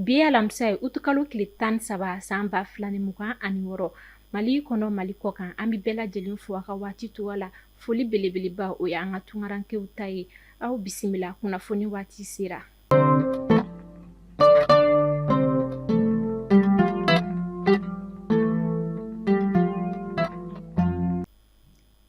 Bi ye alamisa ye utukalo tile 13 san 2026 Mali kɔnɔ Mali kɔ kan an bɛ bɛɛ lajɛlen fo a ka waati cogoya la foli belebeleba o ye an ka tunkarankew ta ye aw bisimila kunnafoni waati sera.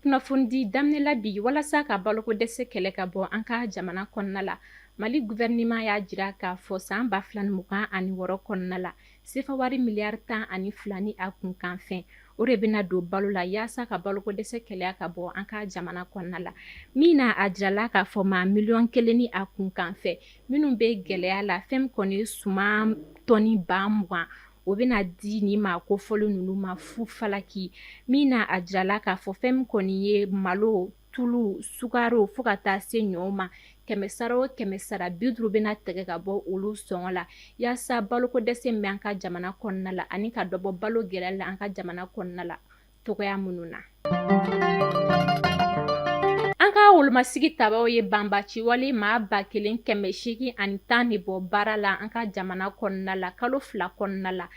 Kunnafonidi daminɛ la bi walasa ka baloko dɛsɛ kɛlɛ ka bɔ an ka jamana kɔnɔna la Mali gouvernement y'a jira k'a fɔ san 2026 kɔnɔna la sefa wari miliyari 12 ni a kunkanfɛn o de bɛna don balo la yaasa ka baloko dɛsɛ kɛlɛ ka bɔ an ka jamana kɔnɔna la min na a jirala k'a fɔ maa miliyɔn kelen ni a kunkanfɛn minnu bɛ gɛlɛya la fɛn min kɔni ye suman tɔni 20,000 o bɛna di nin maa kofɔlen ninnu ma fu falaki min na a jirala k'a fɔ fɛn min kɔni ye malo tulu sukaro fo ka taa se ɲɔ ma kɛmɛ sara o kɛmɛ sara 50 bɛna tigɛ ka bɔ olu sɔngɔ la yaasa baloko dɛsɛ min bɛ an ka jamana kɔnɔna la ani ka dɔ bɔ balo gɛlɛya la an ka jamana kɔnɔna la cogoya minnu na. An ka wolomasigi tabaw ye banbaciwale maa 1810 de bɔ baara la an ka jamana kɔnɔna la kalo 2 kɔnɔna la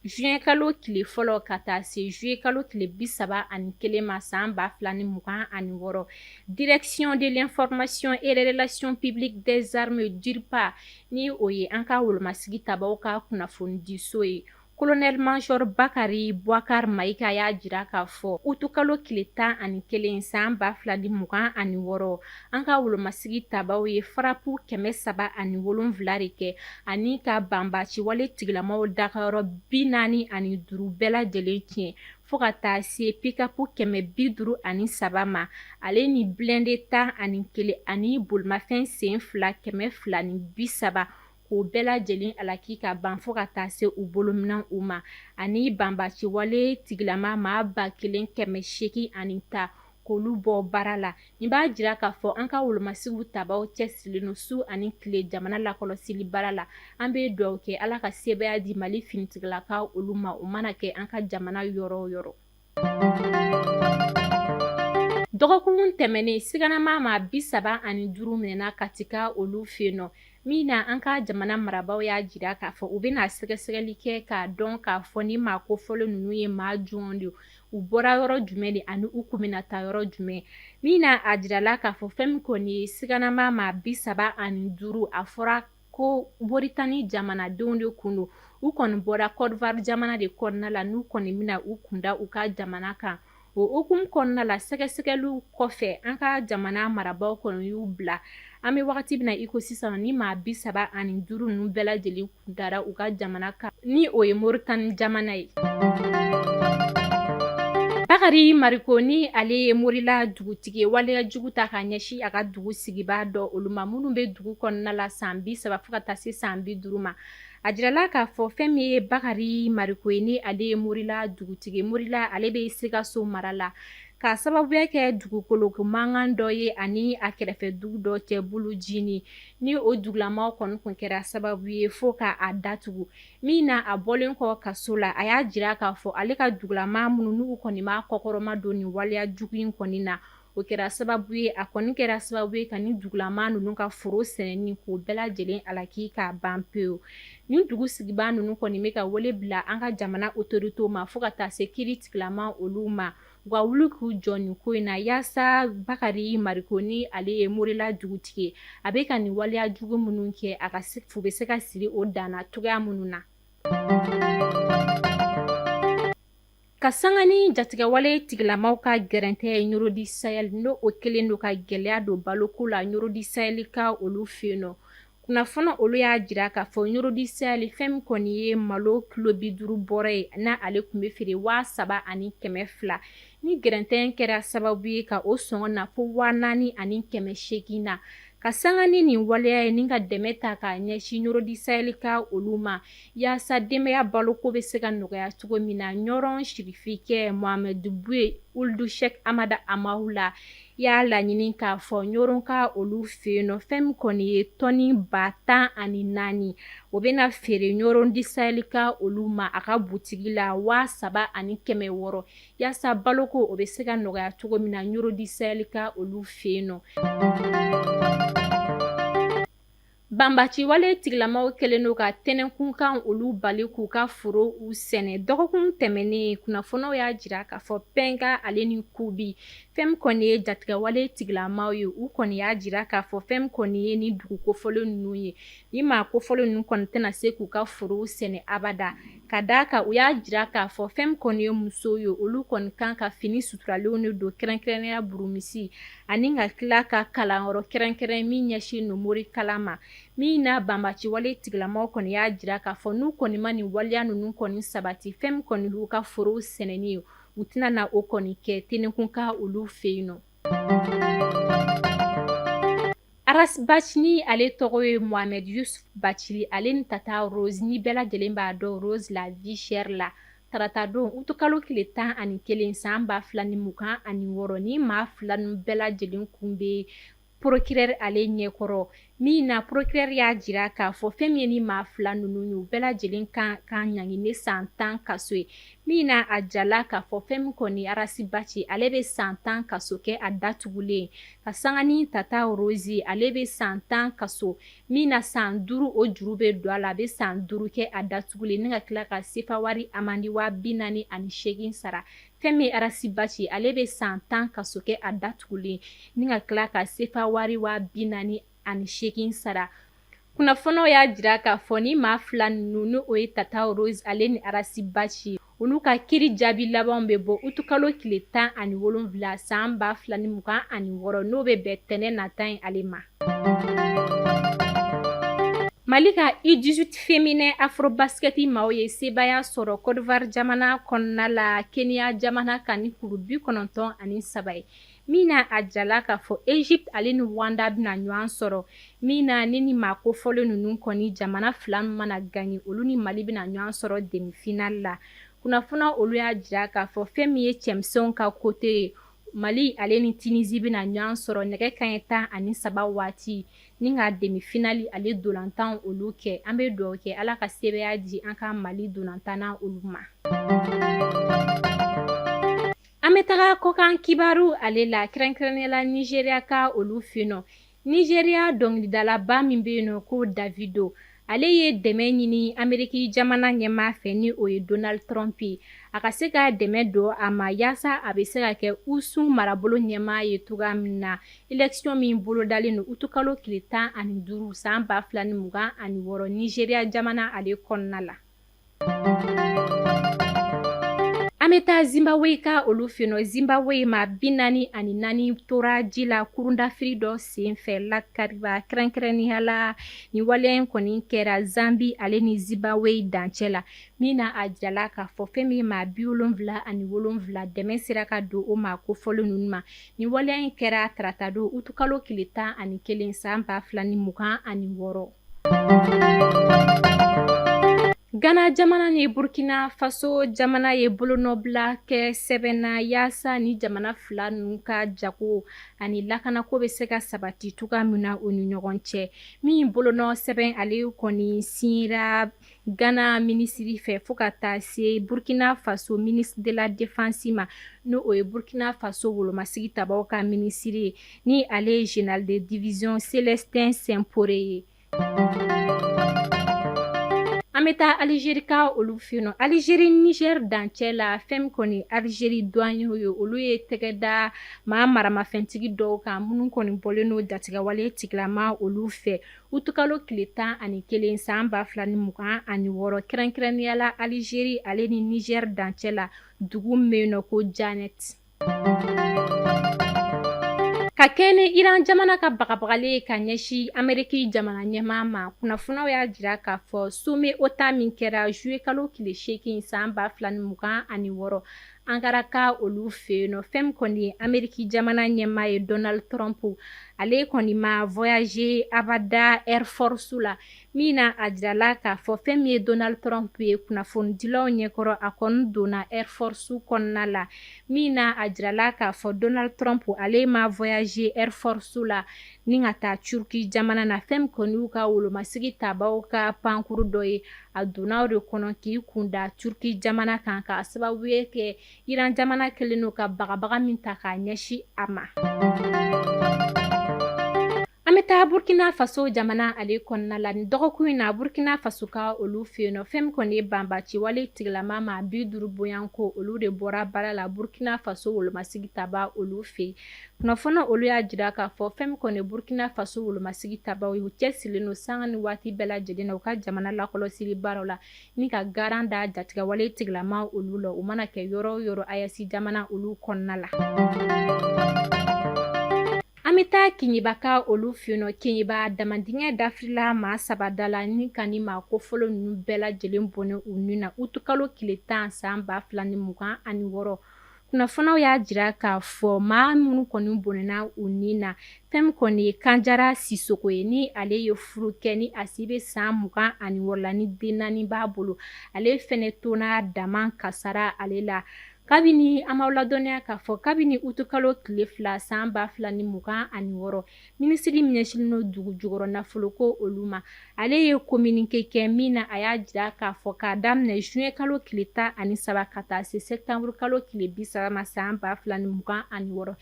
juin kalo tile fɔlɔ ka taa se juillet kalo tile 31 ma san 2026 direction de l'information et des relations publiques des armées DIRPA ni o ye an ka wolomasigi tabaw ka kunnafonidiso ye Colonel Major Bakari Boubacar Maïga y'a jira k'a fɔ utukalo tile 11 san 2026 an ka wolomasigi tabaw ye frappe 307 de kɛ ani ka banbaciwale tigilamaw dagayɔrɔ 45 bɛɛ lajɛlen tiɲɛ fo ka taa se pick-up 553 ma ale ni blindé 11 ani bolimafɛn sen fila 230 k'o bɛɛ lajɛlen alaki ka ban fo ka taa se u bolominɛn u ma ani banbaciwale tigilama maa 1810 k'olu bɔ baara la nin b'a jira k'a fɔ an ka wolomasigiw tabaw cɛsirilen don su ani tile jamana lakɔlɔsili baara la an bɛ dugawu kɛ Ala ka sebaaya di Mali finitigilakaw olu ma o mana kɛ an ka jamana yɔrɔ o yɔrɔ. Dɔgɔkun tɛmɛnen siganama maa 35 minɛna Katika olu fɛ yen nɔ min na an ka jamana marabaaw y'a jira k'a fɔ u bɛna sɛgɛsɛgɛli kɛ k'a dɔn k'a fɔ ni maa kofɔlen ninnu ye maa jɔn de u bɔra yɔrɔ jumɛn de ani u kun bɛna taa yɔrɔ jumɛn min na a jirala k'a fɔ fɛn min kɔni ye siganama maa 35 a fɔra ko Moritani jamanadenw de kun don u kɔni bɔra Côte d'Ivoire jamana de kɔnɔna la n'u kɔni bɛna u kunda u ka jamana kan o hukumu kɔnɔna la sɛgɛsɛgɛliw kɔfɛ an ka jamana marabaaw kɔni y'u bila an bɛ wagati min na i ko sisan ni maa 35 ninnu bɛɛ lajɛlen kun dara u ka jamana kan ni o ye Moritani jamana ye. Bakari Mariko ni ale ye Morila dugutigi ye waleya jugu ta ka ɲɛsin a ka dugu sigibaa dɔ olu ma minnu bɛ dugu kɔnɔna la san 30 fo ka taa se san 50 ma. A jirala k'a fɔ fɛn min ye Bakari Mariko ye ni ale ye Morila dugutigi Morila ale bɛ Sikaso mara la k'a sababuya kɛ dugukolo ko mankan dɔ ye ani a kɛrɛfɛ dugu dɔ cɛ Bulujini ni o dugulamaw kɔni kun kɛra sababu ye fo ka a datugu min na a bɔlen kɔ kaso la a y'a jira k'a fɔ ale ka dugulama minnu n'u kɔni ma kɔkɔrɔma don nin waleya jugu in kɔni na o kɛra sababu ye a kɔni kɛra sababu ye ka nin dugulama ninnu ka foro sɛnɛni k'o bɛɛ lajɛlen alaki k'a ban pewu nin dugu sigibaa ninnu kɔni bɛ ka wele bila an ka jamana autorités ma fo ka taa se kiri tigilama olu ma u ka wuli k'u jɔ nin ko in na yaasa Bakari Mariko ni ale ye Morila dugutigi ye a bɛ ka nin waleya jugu minnu kɛ a ka fu bɛ se ka siri o dan na cogoya minnu na. Ka sanga ni jatigɛwale tigilamaw ka gɛrɛntɛ ye Ɲɔrɔ du Sahel n'o o kɛlen don ka gɛlɛya don baloko la Ɲɔrɔ du Sahel ka olu fɛ yen nɔ Kunnafoni olu y'a jira k'a fɔ Ɲɔrɔ du Sahel fɛn min kɔni ye malo kilo 50 bɔrɔ ye n'ale tun bɛ feere 3200 ni gɛrɛntɛ kɛra sababu ye ka o sɔngɔ na fo 4800 na ka sanga ni nin waleya ye ni ka dɛmɛ ta k'a ɲɛsin Ɲɔrɔ du Sahel ka olu ma yaasa denbaya baloko bɛ se ka nɔgɔya cogo min na Ɲɔrɔ sirifikɛ Mohamed Buye Ould Cheikh Ahmad Hamahula y'a laɲini k'a fɔ Ɲɔrɔ ka olu fɛ yen nɔ fɛn min kɔni ye tɔni 14,000 o bɛna feere Ɲɔrɔ du Sahel ka olu ma a ka butigi la 3600 yaasa baloko o bɛ se ka nɔgɔya cogo min na Ɲɔrɔ du Sahel ka olu fɛ yen nɔ. Banbaciwale tigilamaw kɛlen don ka tɛnɛnkunkan olu bali k'u ka foro u sɛnɛ. Dɔgɔkun tɛmɛnen, kunnafoniw y'a jira k'a fɔ Pɛnga ale ni Kubi, fɛn min kɔni ye jatigɛwale tigilamaw ye, u kɔni y'a jira k'a fɔ fɛn min kɔni ye ni dugu kofɔlen ninnu ye, ni maa kofɔlen ninnu kɔni tɛna se k'u ka forow sɛnɛ abada, ka d'a kan u y'a jira k'a fɔ fɛn min kɔni ye musow ye, olu kɔni kan ka fini suturalenw de don, kɛrɛnkɛrɛnnenya burumisi, ani ka tila ka kalanyɔrɔ kɛrɛnkɛrɛn min ɲɛsin don morikalan ma. Min na banbaciwale tigilamaw kɔni y'a jira k'a fɔ n'u kɔni ma nin waleya ninnu kɔni sabati, fɛn min kɔni y'u ka forow sɛnɛni ye, u tɛna na o kɔni kɛ tɛnɛnkunkan olu fɛ yen nɔ. Ras Bath ni ale tɔgɔ ye Mohamed Yusuf Bacili, ale ni Tata Rose, ni bɛɛ lajɛlen b'a dɔn Rose la vie chère la, taratadon utukalo tile 11 san 2026, ni maa fila ninnu bɛɛ lajɛlen kun bɛ procureur ale ɲɛkɔrɔ. Min na procureur y'a jira k'a fɔ fɛn min ye ni maa fila ninnu ye, u bɛɛ lajɛlen kan ka ɲangi ni san 10 kaso ye. Min na a jala k'a fɔ fɛn min kɔni Ras Bath, ale bɛ san 10 kaso kɛ a datugulen, ka sanga ni Tata Rose, ale bɛ san 10 kaso, min na san 5 o juru bɛ don a la, a bɛ san 5 kɛ a datugulen, ni ka tila ka sefa wari amandi 48,000 sara. Fɛn min Ras Bath, ale bɛ san 10 kaso kɛ a datugulen, ni ka tila ka sefa wari 48,000 sara. Kunnafoniw y'a jira k'a fɔ ni maa fila ninnu, ni o ye Tata Rose ale ni Ras Bath, olu ka kiri jaabi labanw bɛ bɔ utukalo tile 17 san 2026, n'o bɛ bɛn tɛnɛn nata in ale ma. Mali ka U18 féminin Afrobasket maaw ye sebaaya sɔrɔ Côte d'Ivoire jamana kɔnɔna la Kenya jamana kan ni kuru 93 ye. Min na a jala k'a fɔ Egypte ale ni Rwanda bɛna ɲɔgɔn sɔrɔ, min na ni maa kofɔlen ninnu kɔni jamana fila mana gagner, olu ni Mali bɛna ɲɔgɔn sɔrɔ demi-finale la. Kunnafoni olu y'a jira k'a fɔ fɛn min ye cɛmisɛnw ka côté ye, Mali ale ni Tunisie bɛna ɲɔgɔn sɔrɔ nɛgɛ kanɲɛ 13 waati, ni ka demi-finale ale dolantan olu kɛ. An bɛ dugawu kɛ Ala ka sebaaya di an ka Mali dolantanna olu ma. An bɛ taga kɔkan kibaru ale la, kɛrɛnkɛrɛnnenya la Nigeria ka olu fɛ yen nɔ. Nigeria dɔnkilidalaba min bɛ yen nɔ ko Davido, ale ye dɛmɛ ɲini Ameriki jamana ɲɛmaa fɛ, ni o ye Donald Trump ye, a ka se ka dɛmɛ don a ma yaasa a bɛ se ka kɛ USA marabolo ɲɛmaa ye cogoya min na, élection min bolodalen don utukalo tile 15 san 2026 Nigeria jamana ale kɔnɔna la. An bɛ taa Zimbabwe ka olu fɛ yen nɔ. Zimbabwe, maa 44 tora ji la kurundafiri dɔ senfɛ Lac Kariba, kɛrɛnkɛrɛnnenya la nin waleya in kɔni kɛra Zambie ale ni Zimbabwe dancɛ la. Min na a jala k'a fɔ fɛn min maa 77, dɛmɛ sera ka don o maa kofɔlen ninnu ma. Nin waleya in kɛra taratadon utukalo tile 11 san 2026. Ghana jamana ni Burkina Faso jamana ye bolonɔbila kɛ sɛbɛn na yaasa ni jamana fila ninnu ka jago ani lakanako bɛ se ka sabati cogoya min na u ni ɲɔgɔn cɛ. Min bolonɔ sɛbɛn ale kɔni signera Ghana minisiri fɛ fo ka taa se Burkina Faso ministre de la défense ma, n'o o ye Burkina Faso wolomasigi tabaw ka minisiri ye, ni ale ye général de division Célestin Simporé ye. An bɛ taa Algérie ka olu fɛ yen nɔ. Algérie Niger dancɛ la, fɛn min kɔni Algérie douaniers ye, olu ye tɛgɛ da maa maramafɛntigi dɔw kan minnu kɔni bɔlen don jatigɛwale tigilama olu fɛ utukalo tile 11 san 2026, kɛrɛnkɛrɛnnenya la Algérie ale ni Niger dancɛ la, dugu min bɛ yen nɔ ko Djanet. Ka kɛ ni Iran jamana ka bagabagali ye ka ɲɛsin Ameriki jamana ɲɛmaa ma, kunnafoniw y'a jira k'a fɔ sommet OTAN min kɛra juillet kalo tile 8 san 2026 Ankara ka olu fɛ yen nɔ, fɛn min kɔni ye Ameriki jamana ɲɛmaa ye Donald Trump, ale kɔni ma voyager abada Air Force la. Min na a jirala k'a fɔ fɛn min ye Donald Trump ye, kunnafonidilaw ɲɛkɔrɔ, a kɔni donna Air Force kɔnɔna la. Min na a jirala k'a fɔ Donald Trump ale ma voyager Air Force la ni ka taa Turquie jamana na, fɛn min kɔni y'u ka wolomasigi tabaw ka pankuru dɔ ye, a donna o de kɔnɔ k'i kun da Turquie jamana kan, k'a sababu ye kɛ Iran jamana kɛlen don ka bagabaga min ta k'a ɲɛsin a ma. An bɛ An bɛ taa Burkina Faso jamana ale kɔnɔna la. Nin dɔgɔkun in na, Burkina Faso ka olu fɛ yen nɔ, fɛn min kɔni ye banbaciwale tigilama maa 50 bonyanko, olu de bɔra baara la Burkina Faso wolomasigi taba olu fɛ yen. Kunnafoni olu y'a jira k'a fɔ fɛn min kɔni ye Burkina Faso wolomasigi tabaw ye, u cɛsirilen don sanga ni waati bɛɛ lajɛlen na u ka jamana lakɔlɔsili baaraw la ni ka garan da jatigɛwale tigilama olu la, u mana kɛ yɔrɔ o yɔrɔ AES jamana olu kɔnɔna la. An bɛ taa Keɲeba ka olu fɛ yen nɔ. Keɲeba damandingɛ dafirila maa saba da la ni ka ni maa kofɔlen ninnu bɛɛ lajɛlen bɔnɛ u ni na utukalo tile 10 san 2026. Kunnafoniw y'a jira k'a fɔ maa minnu kɔni bɔnɛna u ni na, fɛn min kɔni ye Kanjara Sisoko ye, ni ale ye furu kɛ, ni a si bɛ san 26 la, ni den naani b'a bolo. Ale fɛnɛ tonna dama kasara ale la. Kabini an b'aw ladɔnniya k'a fɔ kabini utukalo tile 2 san 2026, minisiri min ɲɛsinnen don dugu jukɔrɔ nafoloko olu ma, ale ye communiqué kɛ min na a y'a jira k'a fɔ k'a daminɛ juin kalo tile 13 ka taa se septembre kalo tile 30 ma san 2026.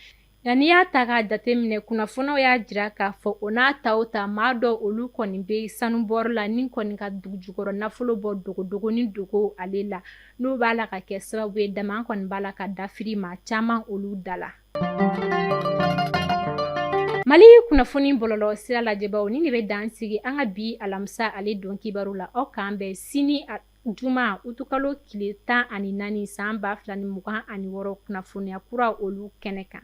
Nka n'i y'a ta k'a jateminɛ, kunnafoniw y'a jira k'a fɔ o n'a ta o ta, maa dɔ olu kɔni bɛ sanubɔyɔrɔ la ni kɔni ka dugu jukɔrɔ nafolo bɔ dogodogo ni dogo ale la, n'o b'a la ka kɛ sababu ye dama kɔni b'a la ka dafiri maa caman olu da la. Mali kunnafoni bɔlɔlɔ sira lajɛbaw, ni de bɛ dan sigi an ka bi alamisa ale don kibaru la. Aw k'an bɛn sini juma utukalo tile 14 san 2026 kunnafoniya kura olu kɛnɛ kan.